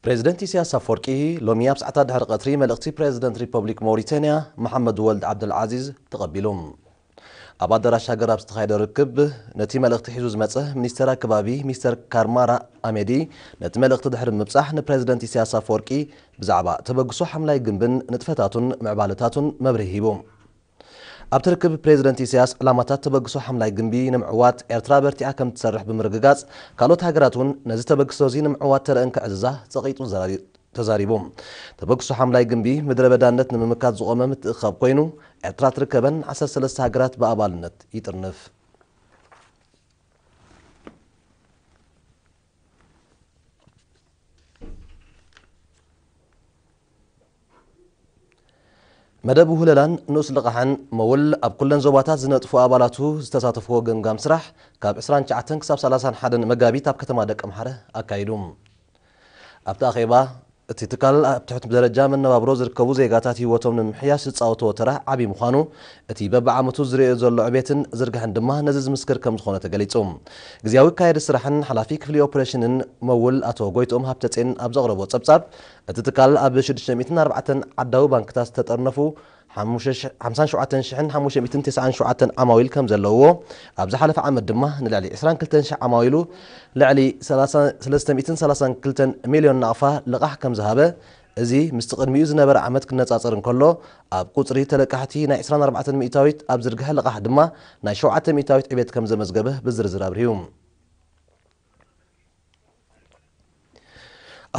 ፕሬዚደንት ኢሳያስ ኣፈወርቂ ሎሚ ኣብ ሰዓታት ድሕሪ ቀትሪ መልእኽቲ ፕሬዚደንት ሪፐብሊክ ሞሪታንያ መሓመድ ወልድ ዓብደልዓዚዝ ተቐቢሉ። ኣብ ኣዳራሽ ሃገር ኣብ ዝተኻየደ ርክብ ነቲ መልእኽቲ ሒዙ ዝመጸ ሚኒስተር ኣከባቢ ሚስተር ካርማራ ኣሜዲ ነቲ መልእኽቲ ድሕሪ ምብጻሕ ንፕሬዚደንት ኢሳያስ ኣፈወርቂ ብዛዕባ ተበግሶ ሓምላይ ግንብን ንጥፈታቱን ምዕባለታቱን መብርሂ ሂቡ። ኣብቲ ርክብ ፕሬዚደንት ኢሳያስ ዕላማታት ተበግሶ ሓምላይ ግንቢ ንምዕዋት ኤርትራ በርቲዓ ከም ትሰርሕ ብምርግጋጽ ካልኦት ሃገራት እውን ነዚ ተበግሶ እዚ ንምዕዋት ተረእን ክዕዝዛ ጸቒጡ ዘራሪ ተዛሪቡ። ተበግሶ ሓምላይ ግንቢ ምድረ በዳነት ንምምካት ዝቖመ ምትእኽኻብ ኮይኑ ኤርትራ ትርከበን ዓሰርተ ሰለስተ ሃገራት ብኣባልነት ይጥርንፍ። መደብ ውህለላን ንኡስ ልቓሕን መውል ኣብ ኩለን ዞባታት ዝነጥፉ ኣባላቱ ዝተሳተፍዎ ገምጋም ስራሕ ካብ ዕስራን ትሽዓተን ክሳብ ሰላሳን ሓደን መጋቢት ኣብ ከተማ ደቀምሓረ ኣካይዱ። ኣብቲ ኣኼባ እቲ ትካል ኣብ ትሕቲ ደረጃ መነባብሮ ዝርከቡ ዜጋታት ህይወቶም ንምምሕያሽ ዝፃወትዎ ተራ ዓብዪ ምዃኑ እቲ በብዓመቱ ዝርእዮ ዘሎ ዕቤትን ዝርግሐን ድማ ነዚ ዝምስክር ከም ዝኾነ ተገሊፁ። ግዜያዊ ኣካየዲ ስራሕን ሓላፊ ክፍሊ ኦፕሬሽንን መውል ኣቶ ጎይትኦም ሃብተጼን ኣብ ዘቕረቦ ፀብፃብ እቲ ትካል ኣብ ሽዱሽተ ሚእትን ኣርባዕተን ዓዳዊ ባንክታት ዝተጠርነፉ ሓምሳን ሸውዓተን ሽሕን ሓሙሽተ ሚእትን ተስዓን ሸውዓተን ዓማዊል ከም ዘለውዎ ኣብ ዝሓለፈ ዓመት ድማ ንልዕሊ ዕስራን ክልተን ሽሕ ዓማዊሉ ልዕሊ ሰለስተ ሚእትን ሰላሳን ክልተን ሚልዮን ናቕፋ ልቓሕ ከም ዝሃበ፣ እዚ ምስቲ ቅድሚኡ ዝነበረ ዓመት ክነጻጸር እንከሎ፣ ኣብ ቁጽሪ ተለቃሕቲ ናይ ዕስራን ኣርባዕተን ሚእታዊት፣ ኣብ ዝርግሐ ልቓሕ ድማ ናይ ሸውዓተ ሚእታዊት ዕቤት ከም ዘመዝገበ ብዝርዝር ኣብሪሁ።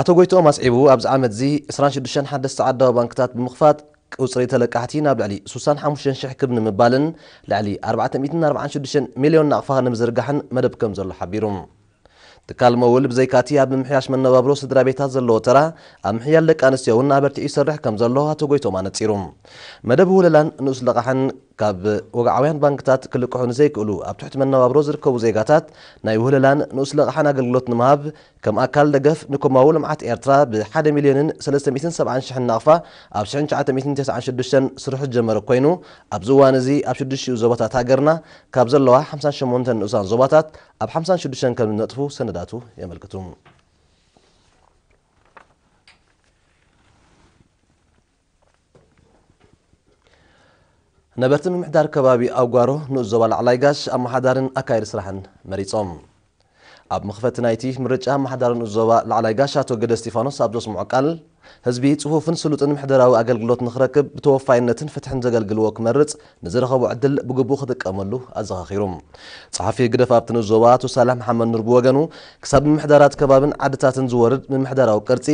ኣቶ ጎይትኦም ኣስዒቡ፣ ኣብዚ ዓመት እዚ ዕስራን ሽዱሽተን ሓደስቲ ዓዳዊ ባንክታት ብምኽፋት፣ ቁጽሪ ተለቃሕቲ ናብ ልዕሊ ሱሳን ሓሙሽተን ሽሕ ክብ ንምባልን ልዕሊ ኣርባዕተ ሚእትን ኣርባዓን ሽዱሽተን ሚልዮን ናቕፋ ንምዝርጋሕን መደብ ከም ዘሎ ሓቢሩ። ትካል መውል ብዘይካቲ ኣብ ምምሕያሽ መነባብሮ ስድራ ቤታት ዘለዎ ተራ፣ ኣብ ምሕያል ደቂ ኣንስትዮ እውን ኣበርቲዑ ይሰርሕ ከም ዘሎ ኣቶ ጎይቶም ኣነጺሩ። መደብ ውህለላን ንኡስ ለቓሕን ካብ ወግዓውያን ባንክታት ክልቅሑ ንዘይክእሉ ኣብ ትሕቲ መነባብሮ ዝርከቡ ዜጋታት ናይ ውህለላን ንኡስ ለቓሕን ኣገልግሎት ንምሃብ ከም ኣካል ደገፍ ንኮማዊ ልምዓት ኤርትራ ብ ሓደ ሚልዮንን ሰለስተ ሚእትን ሰብዓን ሽሕን ናቕፋ ኣብ ሽሕን ትሽዓተ ሚእትን ተስዓን ሽዱሽተን ስርሑ ዝጀመረ ኮይኑ ኣብዚ እዋን እዚ ኣብ ሽዱሽቲኡ ዞባታት ሃገርና ካብ ዘለዋ ሓምሳን ሸሞንተን ንኡሳን ዞባታት ኣብ ሓምሳን ሽዱሽተን ከም ዝነጥፉ ሰነዳቱ የመልክቱ። ነበርቲ ምምሕዳር ከባቢ ኣውጓሮ ንኡስ ዞባ ላዕላይ ጋሽ ኣመሓዳርን ኣካየዲ ስራሕን መሪጾም። ኣብ መኽፈቲ ናይቲ ምርጫ ኣመሓዳሪ ንኡስ ዞባ ላዕላይ ጋሽ ኣቶ ገደ እስጢፋኖስ ኣብ ዘስምዖ ቃል፣ ህዝቢ ጽፉፍን ስሉጥን ምሕደራዊ ኣገልግሎት ንኽረክብ ብተወፋይነትን ፍትሕን ዘገልግልዎ ክመርጽ ንዝረኸቦ ዕድል ብግቡእ ክጥቀመሉ ኣዘኻኺሩ። ጸሓፊ ህግደፍ ኣብቲ ንኡስ ዞባ ኣቶ ሳልሕ መሓመድ ኑር ብወገኑ፣ ክሳብ ምምሕዳራት ከባብን ዓድታትን ዝወርድ ምምሕዳራዊ ቅርጺ፣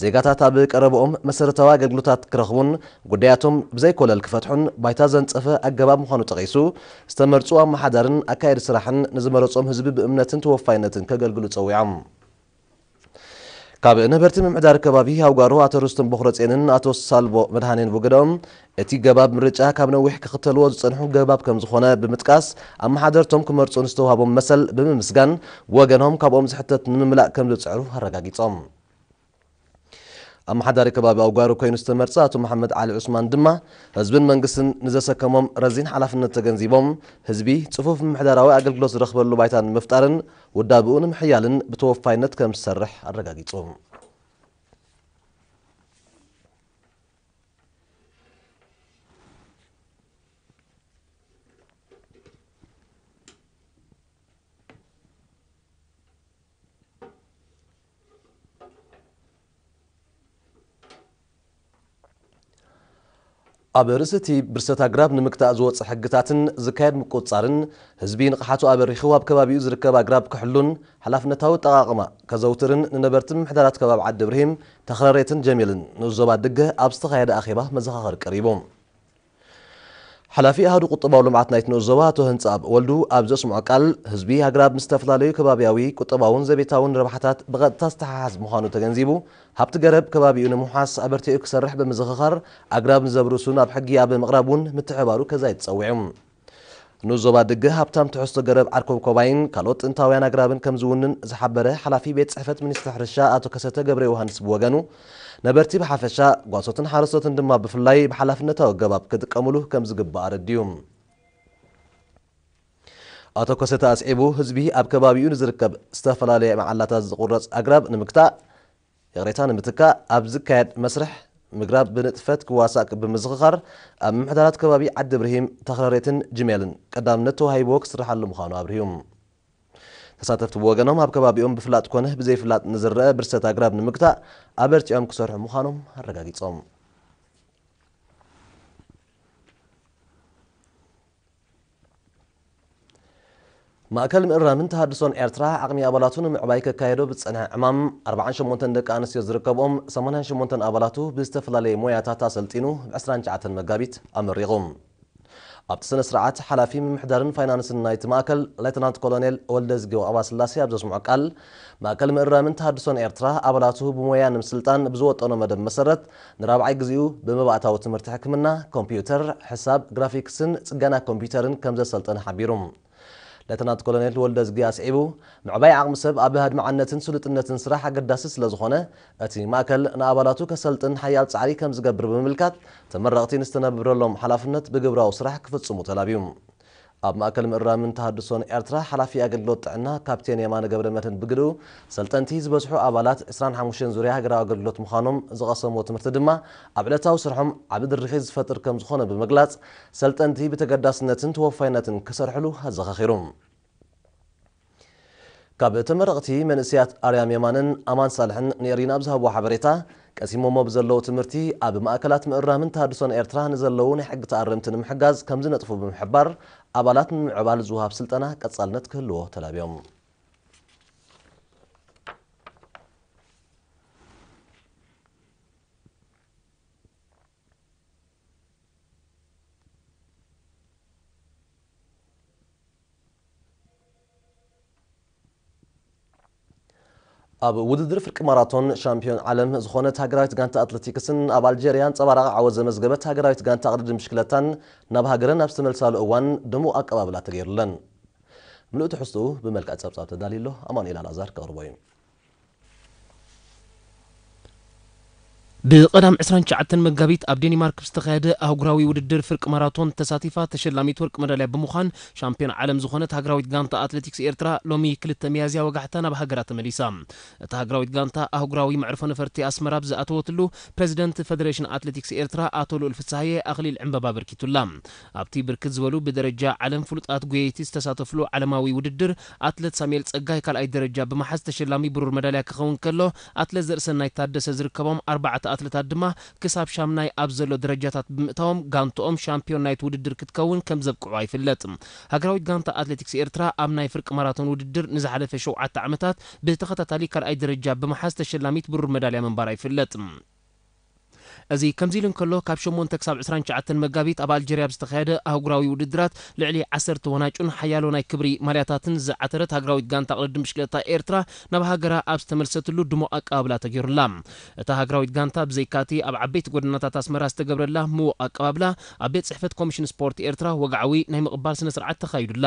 ዜጋታት ኣብ ቀረብኦም መሰረታዊ ኣገልግሎታት ክረኽቡን ጉዳያቶም ብዘይኮለል ክፈትሑን ባይታ ዘንጸፈ ኣገባብ ምዃኑ ጠቒሱ፣ ዝተመርጹ ኣመሓዳርን ኣካየዲ ስራሕን ንዝመረጾም ህዝቢ ብእምነትን ተወፋይነትን ከገልግሉ ጸዊዖም። ካብ ነበርቲ ምምሕዳር ከባቢ ኣውጋሮ ኣቶ ሩስቶም ቦኽረጼንን ኣቶ ሳልቦ መድሃኔን ብወገዶም፣ እቲ ገባብ ምርጫ ካብ ነዊሕ ክኽተልዎ ዝጸንሑ ገባብ ከም ዝኾነ ብምጥቃስ፣ ኣመሓደርቶም ክመርጹ ንዝተዋህቦም መሰል ብምምስጋን፣ ወገኖም ካብኦም ዝሕተት ንምምላእ ከም ዝጽዕሩ ኣረጋጊጾም። ኣመሓዳሪ ከባቢ ኣውጋሮ ኮይኑ ዝተመርጸ ኣቶ መሓመድ ዓሊ ዑስማን ድማ፣ ህዝብን መንግስትን ንዘሰከሞም ረዚን ሓላፍነት ተገንዚቦም፣ ህዝቢ ጽፉፍ ምምሕዳራዊ ኣገልግሎት ዝረኽበሉ ባይታ ንምፍጣርን ውዳብኡ ንምሕያልን ብተወፋይነት ከም ዝሰርሕ ኣረጋጊጹ። ኣብ ርእሲ እቲ ብርሰት ኣግራብ ንምግታእ ዝወጽእ ሕግታትን ዝካየድ ምቁጽጻርን፣ ህዝቢ ንቕሓቱ ኣበሪኹ ኣብ ከባቢኡ ዝርከብ ኣግራብ ክሕሉን ሓላፍነታዊ ኣጠቓቕማ ከዘውትርን ንነበርቲ ምምሕዳራት ከባቢ ዓዲ እብርሂም፣ ተኽረሬትን ጀሜልን ንኡስ ዞባ ድገ ኣብ ዝተኻየደ ኣኼባ መዘኻኸሪ ቀሪቡ። ሓላፊ ኣሃዱ ቁጠባዊ ልምዓት ናይቲ ንኡስ ዞባ ኣቶ ህንጻብ ወልዱ ኣብ ዘስምዖ ቃል፣ ህዝቢ ኣግራብ ምስ ዝተፈላለዩ ከባብያዊ፣ ቁጠባውን ዘቤታውን ረብሓታት ብቐጥታ ዝተሓሓዝ ምዃኑ ተገንዚቡ፣ ሃብቲ ገረብ ከባቢኡ ንምውሓስ ኣበርቲዑ ክሰርሕ ብምዝኽኻር፣ ኣግራብ ንዘብርሱን ኣብ ሕጊ ኣብ ምቕራብ እውን ምትሕብባሩ ከዛይድ ጸዊዑ። ንኡስ ዞባ ድገ ሃብታም ትሕዝቶ ገረብ ዓርኮብኮባይን ካልኦት ጥንታውያን ኣግራብን ከም ዝውንን ዝሓበረ ሓላፊ ቤት ጽሕፈት ሚኒስትሪ ሕርሻ ኣቶ ከሰተ ገብረ ዮሃንስ ብወገኑ፣ ነበርቲ ብሓፈሻ፣ ጓሶትን ሓረስቶትን ድማ ብፍላይ ብሓላፍነታዊ ኣገባብ ክጥቀምሉ ከም ዝግባእ ኣረድዩ። ኣቶ ከሰተ ኣስዒቡ፣ ህዝቢ ኣብ ከባቢኡ ንዝርከብ ዝተፈላለየ መዓላታት ዝቑረጽ ኣግራብ ንምግታእ፣ ይቕሬታ ንምትካእ ኣብ ዝካየድ መስርሕ ምግራብ ብንጥፈት ክዋሳእ ብምዝኽኻር፣ ኣብ ምምሕዳራት ከባቢ ዓዲ ብርሂም፣ ተኽለሬትን ጅሜልን ቀዳምነት ተዋሂብዎ ክስርሓሉ ምዃኑ ኣብርሁ። ተሳተፍቲ ብወገኖም፣ ኣብ ከባቢኦም ብፍላጥ ኮነ ብዘይፍላጥ ንዝረአ ብርሰት ኣግራብ ንምግታእ ኣበርቲዖም ክሰርሑ ምዃኖም ኣረጋጊጾም። ማእከል ምእራምን ተሃድሶን ኤርትራ፣ ዓቕሚ ኣባላቱ ንምዕባይ ከካየዶ ብዝጸንሐ ዕማም፣ ኣርባዓን ሸሞንተን ደቂ ኣንስትዮ ዝርከብኦም ሰማንያን ሸሞንተን ኣባላቱ ብዝተፈላለየ ሞያታት ኣሰልጢኑ፣ ብ ዕስራን ትሽዓተን መጋቢት ኣመሪቑ። ኣብቲ ስነ ስርዓት፣ ሓላፊ ምምሕዳርን ፋይናንስን ናይቲ ማእከል፣ ሌተናንት ኮሎኔል ወልደዝጊ ወቓባስላሴ ኣብ ዘስምዖ ቃል፣ ማእከል ምእራምን ተሃድሶን ኤርትራ፣ ኣባላቱ ብሞያ ንምስልጣን ብዝወጠኖ መደብ መሰረት፣ ንራብዓይ ግዜኡ ብመባእታዊ ትምህርቲ ሕክምና፣ ኮምፒውተር፣ ሕሳብ፣ ግራፊክስን ጽገና ኮምፒውተርን ከም ዘሰልጠነ ሓቢሩ። ሌተናንት ኮሎኔል ወልደዝጊ ኣስዒቡ፣ ምዕባይ ዓቕሚ ሰብ ኣብ ኣድማዕነትን ስሉጥነትን ስራሕ ኣገዳሲ ስለ ዝኾነ፣ እቲ ማእከል ንኣባላቱ ከሰልጥን ሓያል ጻዕሪ ከም ዝገብር ብምምልካት፣ ተመረቕቲ ንዝተነበረሎም ሓላፍነት ብግብራዊ ስራሕ ክፍጽሙ ተላብዩ። ኣብ ማእከል ምእራምን ተሃድሶን ኤርትራ ሓላፊ ኣገልግሎት ጥዕና ካፕቴን የማነ ገብረመድህን ብግድኡ፣ ሰልጠንቲ ዝበዝሑ ኣባላት ዕስራን ሓሙሽተን ዙርያ ሃገራዊ ኣገልግሎት ምዃኖም ዝቐሰምዎ ትምህርቲ ድማ ኣብ ዕለታዊ ስርሖም ዓቢ ድርኺት ዝፈጥር ከም ዝኾነ ብምግላጽ፣ ሰልጠንቲ ብተገዳስነትን ተወፋይነትን ክሰርሕሉ ኣዘኻኺሩ። ካብ ተመረቕቲ መንእሰያት ኣርያም የማንን ኣማን ሳልሕን ንኤሪና ኣብ ዝሃብዎ ሓበሬታ፣ ቀሲሞሞ ብዘለዉ ትምህርቲ ኣብ ማእከላት ምእራምን ተሃድሶን ኤርትራ ንዘለዉ ናይ ሕጊ ተኣረምቲ ንምሕጋዝ ከም ዝነጥፉ ብምሕባር፣ ኣባላት ንምምዕባል ዝወሃብ ስልጠና ቀጻልነት ክህልዎ ተላብዮም። ኣብ ውድድር ፍርቂ ማራቶን ሻምፒዮን ዓለም ዝኾነት ሃገራዊት ጋንታ ኣትሌቲክስን ኣብ ኣልጀርያ ኣንጸባራቒ ዓወት ዘመዝገበት ሃገራዊት ጋንታ ቅድድም ብሽክለታን ናብ ሃገረን ኣብ ዝተመልሳሉ እዋን ድሙቕ ኣቀባብላ ተገይሩለን። ምሉእ ትሕዝትኡ ብመልክዕ ጸብጻብ ተዳልዩ ኣሎ። ኣማኑኤል ኣልኣዛር ከቕርቦ እዩ። ብቐዳም ዕስራን ትሽዓተን መጋቢት ኣብ ዴኒማርክ ብዝተኻየደ ኣህጉራዊ ውድድር ፍርቂ ማራቶን ተሳቲፋ ተሸላሚት ወርቂ መዳልያ ብምዃን ሻምፒዮን ዓለም ዝኾነት ሃገራዊት ጋንታ ኣትሌቲክስ ኤርትራ ሎሚ ክልተ ሚያዝያ ወጋሕታ ናብ ሃገራ ተመሊሳ። እታ ሃገራዊት ጋንታ ኣህጉራዊ መዕርፎ ነፈርቲ ኣስመራ ብዝኣተወትሉ ፕሬዚደንት ፌደሬሽን ኣትሌቲክስ ኤርትራ ኣቶ ልኡል ፍስሃየ ኣኽሊል ዕምበባ ኣበርኪቱላ። ኣብቲ ብርክት ዝበሉ ብደረጃ ዓለም ፍሉጣት ጎየይቲ ዝተሳተፍሉ ዓለማዊ ውድድር ኣትለት ሳሙኤል ጸጋይ ካልኣይ ደረጃ ብምሓዝ ተሸላሚ ብሩር መዳልያ ክኸውን ከሎ፣ ኣትለት ዘርእሰናይ ታደሰ ዝርከቦም ኣርባዕተ ኣትለታት ድማ ክሳብ ሻምናይ ኣብ ዘሎ ደረጃታት ብምእታዎም ጋንትኦም ሻምፒዮን ናይቲ ውድድር ክትከውን ከም ዘብቅዑ ይፍለጥ። ሃገራዊት ጋንታ ኣትሌቲክስ ኤርትራ ኣብ ናይ ፍርቂ ማራቶን ውድድር ንዝሓለፈ ሸውዓተ ዓመታት ብተኸታታሊ ካልኣይ ደረጃ ብምሓዝ ተሸላሚት ብሩር መዳልያ ምንባራ ይፍለጥ። እዚ ከምዚ ኢሉ እንከሎ፣ ካብ ሸሞንተ ክሳብ ዕስራን ትሽዓተን መጋቢት ኣብ ኣልጀርያ ኣብ ዝተኻየደ ኣህጉራዊ ውድድራት ልዕሊ ዓሰርተ ወናጩን ሓያሎ ናይ ክብሪ ማልያታትን ዝዓተረት ሃገራዊት ጋንታ ቅድድም ብሽክለታ ኤርትራ ናብ ሃገራ ኣብ ዝተመልሰትሉ ድሙቕ ኣቀባብላ ተገይሩላ። እታ ሃገራዊት ጋንታ ብዘይካቲ ኣብ ዓበይቲ ጎደናታት ኣስመራ ዝተገብረላ ምዉቕ ኣቀባብላ፣ ኣብ ቤት ጽሕፈት ኮሚሽን ስፖርት ኤርትራ ወግዓዊ ናይ ምቕባል ስነ ስርዓት ተኻይዱላ።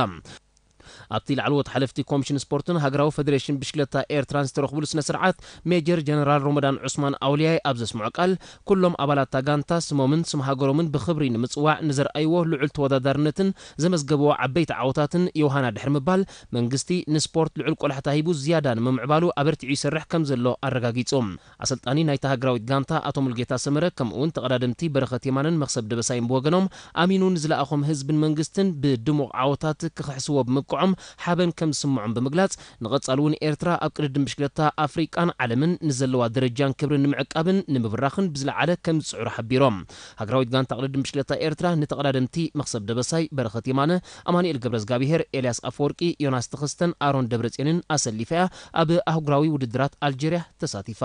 ኣብቲ ላዕለዎት ሓለፍቲ ኮሚሽን ስፖርትን ሃገራዊ ፈደሬሽን ብሽክለታ ኤርትራን ዝተረኽብሉ ስነ ስርዓት፣ ሜጀር ጀነራል ሮመዳን ዑስማን ኣውልያይ ኣብ ዘስምዖ ቃል፣ ኩሎም ኣባላት እታ ጋንታ ስሞምን ስም ሃገሮምን ብኽብሪ ንምጽዋዕ ንዘርኣይዎ ልዑል ተወዳዳርነትን ዘመዝገብዎ ዓበይቲ ዓወታትን ዮሃና ድሕሪ ምባል፣ መንግስቲ ንስፖርት ልዑል ቆላሕታ ሂቡ ዝያዳ ንምምዕባሉ ኣበርቲዑ ይሰርሕ ከም ዘሎ ኣረጋጊጹ። ኣሰልጣኒ ናይታ ሃገራዊት ጋንታ ኣቶ ሙልጌታ ሰመረ፣ ከምኡ'ውን ተቐዳደምቲ በረኸት የማነን መኽሰብ ደበሳይን ብወገኖም፣ ኣሚኑ ንዝለኣኾም ህዝብን መንግስትን ብድሙቕ ዓወታት ክኽሕስዎ ብምብቅዖም ሓበን ከም ዝስምዖም ብምግላጽ፣ ንቐጻሊ እውን ኤርትራ ኣብ ቅድድም ብሽክለታ ኣፍሪቃን ዓለምን ንዘለዋ ደረጃን ክብርን ንምዕቃብን ንምብራኽን ብዝለዓለ ከም ዝጽዕሩ ሓቢሮም። ሃገራዊት ጋንታ ቅድድም ብሽክለታ ኤርትራ ንተቐዳደምቲ መኽሰብ ደበሳይ፣ በረኸት የማነ፣ ኣማኑኤል ገብረዝጋብሄር፣ ኤልያስ ኣፈወርቂ፣ ዮናስ ተኸስተን ኣሮን ደብረጽዮንን ኣሰሊፋ እያ ኣብ ኣህጉራዊ ውድድራት ኣልጀርያ ተሳቲፋ።